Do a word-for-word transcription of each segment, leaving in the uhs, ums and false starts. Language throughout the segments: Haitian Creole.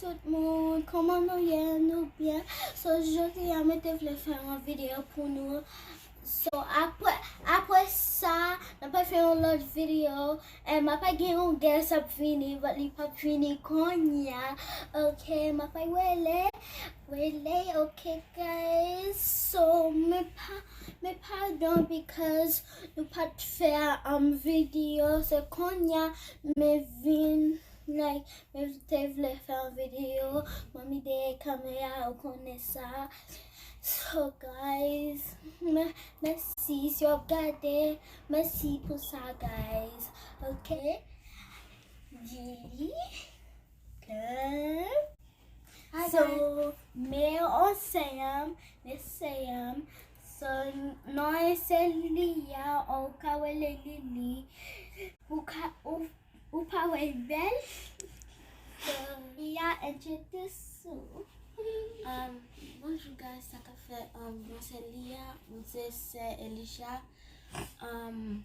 Tout moun, kòman nou ye? Nou byen? So, jodi a, mwen te vle fè yon videyo pou nou. So, apre, apre sa, nou pa fè yon lòt videyo. E m pa gen yon guest ap vini, but li p ap vini kounye a. Ok, m pa rele, rele, ok, guys. So, men pa, men padon, because nou pa t fè, um, videyo. Se kounye a, men vin, like, men te vle fè yon videyo. Manmi dèyè kamera, ou konnen sa. So, guys, mè-, mèsi si w ap gade. Mèsi pou sa, guys. Ok? Di li ke... Hi, so, guys. Me on Sam, me Sam. So, non, e se Lia, ou ka rele Lili. Ou ka, ou, ou pa wè l bèl? So, Lia, introduce ou. Um, bonjou, guys, sa k ap fèt? Um, mwen se Lia, mwen se sè Elisha. Um,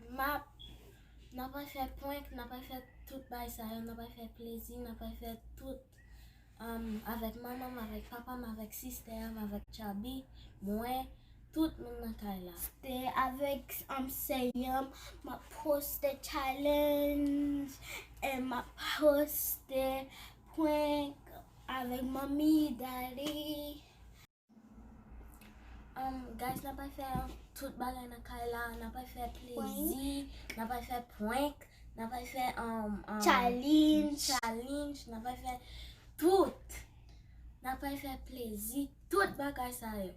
m ap, n ap fè prank, n ap fè tout bagay sa yo, n ap fè plezi, n ap fè tout, um, avèk manman m, avèk papa m, avèk sistè m, avèk Chabi, mwen, tout moun nan kay la. Te avèk, um, Sam, m ap poste challenge, e m ap poste prank avèk manmi, daddy. Um, guys, n ap fè tout bagay nan kay la, n ap fè plezi, n ap fè prank, n ap fè, um, um, challenge, challenge, n ap fè tout. N ap fè plezi, tout bagay sa yo.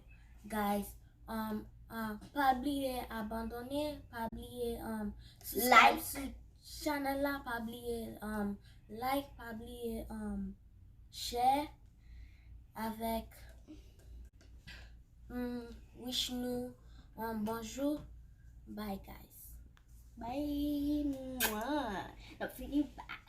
Guys, um, uh, pa bliye abandone, pa bliye, um, subscribe, like, sou channel la, pa bliye, um, like, pa bliye, um, share avèk, mm, wish nou, um, bonjou. Bye, guys. Bye. Mwa. N ap fini. Bye.